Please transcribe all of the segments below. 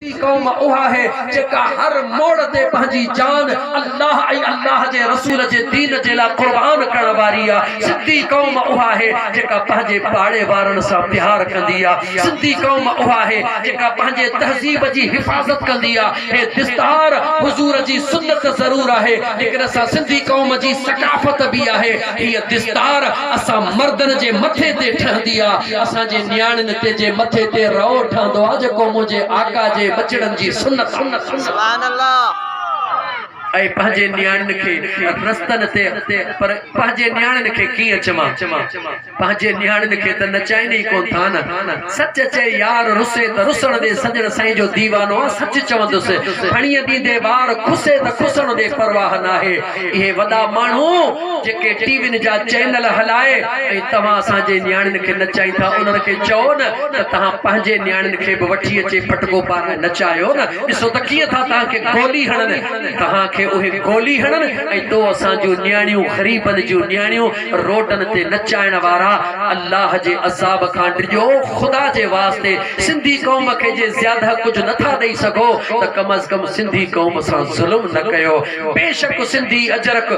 سنڌي قوم اها آهي جيڪا هر موڙ تي پنهنجي جان الله ۽ الله جي رسول جي دين جي لاء قربان ڪرڻ واري آ. سنڌي قوم اها آهي جيڪا پنهنجي پاڙي وارن سان پيار ڪندي آ. سنڌي قوم اها آهي جيڪا پنهنجي تهذيب جي حفاظت ڪندي آ. هي دستار حضور جي سنت ضرور آهي ليڪن اسان سنڌي قوم جي ثقافت به آهي. هيء دستار اسان مردن جي مٿي تي ٺهندي آ. اسان جي نياڻين تي جي مٿي تي رئو ٺهندو آ جيڪو منهنجي آقا جي ٻچڙن جي سنت آ. سبحان الله. ۽ پنهنجي نياڻين کي رستن تي پر پنهنجي نياڻين کي ڪيئن چوان پنهنجي نياڻين کي ته نچائين ئي ڪون ٿا نه سچ چئي يار رسي ته رسڻ ڏي سڄڻ سائين جو ديوانو آ سچ چوندس ڦڻيء ڏيندي وار کسي ته کسڻ ڏي پرواهه ناهي اهي وڏا ماڻهو جيڪي ٽي وين جا چينل هلائي ۽ توهان اسان جي نياڻين کي نچائين ٿا انهن کي چئو نه ته توهان پنهنجي نياڻين کي به وٺي اچي پٽڪو پارائي نچايو نه ڏسو ته ڪيئن ٿا توهان کي گولي هڻن توهان کي اهي گولي هڻن ۽ تو اسان جون نياڻيون غريبن جون نياڻيون روڊن تي نچائڻ وارا الله جي عذاب کان ڊڄو خدا جي واسطي سنڌي قوم کي جي زياده ڪجهه نٿا ڏئي سگهو ته ڪم از ڪم سنڌي قوم سان ظلم نه ڪيو بيشڪ سنڌي اجرڪ،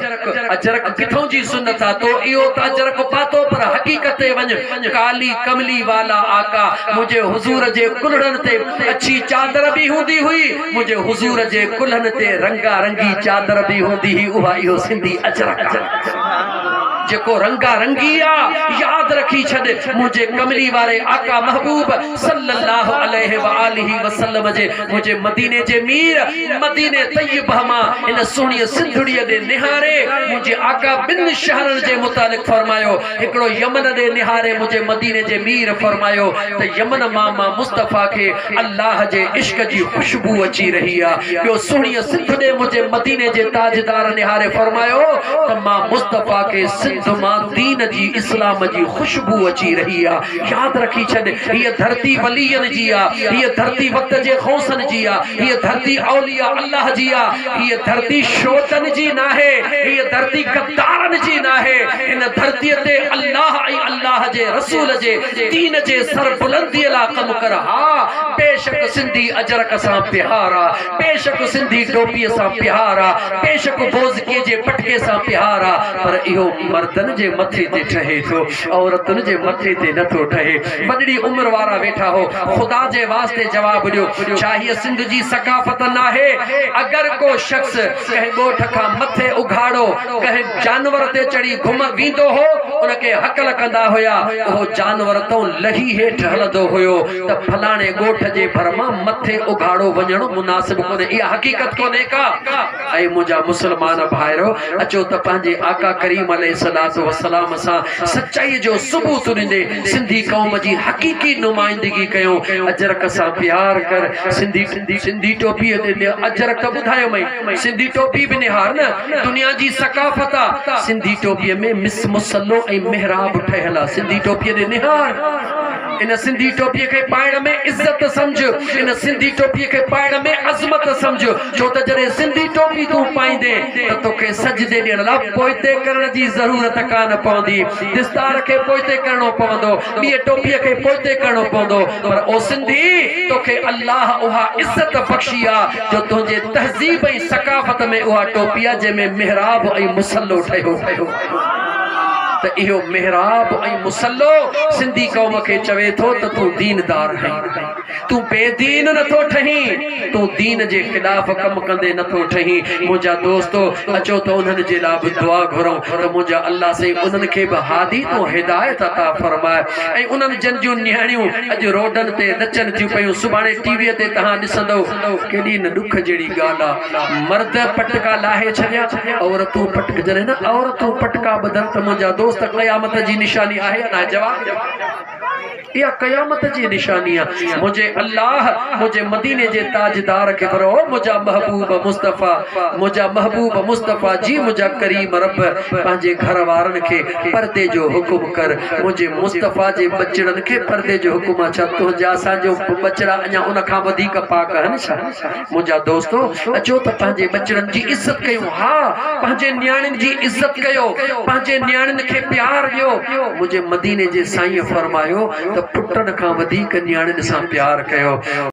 اجرڪ ڪٿئون جي سنت آ، تو اهو ته اجرڪ پاتو پر حقيقت تي وڃ، ڪالي ڪملي والا آقا، منهنجي حضور جي ڪلهڙن تي اڇي چادر به هوندي هئي، منهنجي حضور جي ڪلهن تي رنگا رنگي چادر به هوندي هئي، اها اهو سنڌي اجرڪ آ. جيڪو رنگا رنگي آ، ياد رکي ڇڏ، منهنجي ڪملي واري آقا محبوب صلّي اللّٰه عليه واٰله وسلّم جي منهنجي مديني جي مير مديني طيبه مان هن سهڻيء سنڌڙيء ڏي نهاري منهنجي آقا ٻن شهرن جي متعلق فرمايو، هڪڙو يمن ڏي نهاري منهنجي مديني جي مير فرمايو ته يمن مان مان مصطفيٰ کي الله جي عشق جي خوشبو اچي رهي آ، ٻيو سهڻيء سنڌ ڏي منهنجي مديني جي تاجدار نهاري فرمايو ته مان مصطفيٰ کي سنڌ مان دين جي اسلام جي خوشبو اچي رهي آ. ياد رکي ڇڏ، هيء ڌرتي ولين جي آ، هيء ڌرتي وقت جي غوثن جي آ، هيء ڌرتي اولياء الله جي آ، هيء ڌرتي شوتن جي ناهي، هيء ڌرتي غدارن جي ناهي، هن ڌرتيء تي الله ۽ الله جي رسول جي دين جي سربلنديء لا ڪم ڪر. ها، بيشڪ سنڌي اجرڪ سان پيار آ، بيشڪ سنڌي ٽوپيء سان پيار آ، بيشڪ بوزڪيء جي پٽڪي سان پيار آ، پر اهو مردن جي مٿي تي ٺهي ٿو. عورتن جي مٿي تي نه ٿو ٺهي. وڏڙي عمر وارا ويٺا هو. خدا جي واسطي جواب ڏيو. ڇا هيء سنڌ جي ثقافت ناهي؟ اگر ڪو شخص ڪنهن ڳوٺ کان مٿي اگهاڙو ڪنهن جانور تي چڙهي گهم ويندو هو، ان کي هڪل ڪندا هيا. اهو جانور تون لهي هيٺ هلندو هيو ته فلاڻي ڳوٺ جي ڀر مان مٿي اگهاڙو وڃڻ مناسب ڪونهي. اها حقيقت ڪونهي ڪا؟ اي منهنجا مسلمان ڀائرو! اچو ته پنهنجي آقا ڪريم عليه الصلوة والسلام سان سچائي جو ثبوت ڏيندي سنڌي قوم جي حقيقي نمائندگي ڪيون. اجرڪ سان پيار ڪر. سنڌي سنڌي ٽوپي تي اجرڪ ٻڌايومئي. سنڌي ٽوپي به نهار نه. دنيا جي ثقافت آ. سنڌي ٽوپيء ۾ مس مصلو ۽ محراب ٺهيل آ. سنڌي ٽوپيء ڏي نهار. ان سنڌي ٽوپيء کي پائڻ ۾ عزت سمجهه. ان سنڌي ٽوپيء کي پائڻ ۾ عظمت سمجهه. ڇو ته جڏهن سنڌي ٽوپي تون پائيندين ته توکي سجدي ڏيڻ لاء پوئتي ڪرڻ جي ضرورت ڪانه پوندي. دستار کي پوئتي ڪرڻو پوندو، ٻيء ٽوپيء کي پوئتي ڪرڻو پوندو، پر او سنڌي! توکي الله اها عزت بخشي آ جو تنهنجي تهذيب ۽ ثقافت ۾ اها ٽوپي آ جنهن ۾ محراب ۽ مصلو ٺهيو پيو ته اهو محراب ۽ مصلو سنڌي قوم کي چوي ٿو ته تون ديندار آهين. تون بي دين نه ٿو ٺهين، تون دين جي خلاف ڪم ڪندي نه ٿو ٺهين. منهنجا دوستو! اچو ته انهن جي لاء به دعا گهرون ته منهنجا الله سائين انهن کي به هادي تون هدايت عطا فرماء ۽ انهن جن جون نياڻيون اڄ روڊن تي نچن ٿيون پيون سڀاڻي ٽي ويء تي توهان ڏسندؤ ڪيڏي نه ڏک جهڙي ڳالهه آ مرد پٽڪا لاهي ڇڏيا عورتون پٽڪ جڏهن نه عورتون پٽڪا ٻڌن ته منهنجا دوست قيامت جي نشاني آهي يا ناهي جواب ڏيو. اها قيامت جي نشاني آ. منهنجي الله منهنجي مديني جي تاجدار کي فرمايو، او منهنجا محبوب مصطفيٰ، منهنجا محبوب مصطفيٰ جي منهنجا ڪريم رب پنهنجي گهر وارن کي پردي جو حڪم ڪر. منهنجي مصطفيٰ جي ٻچڙن کي پردي جو حڪم آ، ڇا تنهنجا اسان جو ٻچڙا اڃا ان کان وڌيڪ پاڪ آهن ڇا؟ منهنجا دوستو! اچو ته پنهنجي ٻچڙن جي عزت ڪيون. ها! پنهنجي نياڻين جي عزت ڪيو. پنهنجي نياڻين کي پيار ڏيو. منهنجي مديني جي سائينء فرمايو ته پٽن کان وڌيڪ نياڻين سان پيار ڪيو.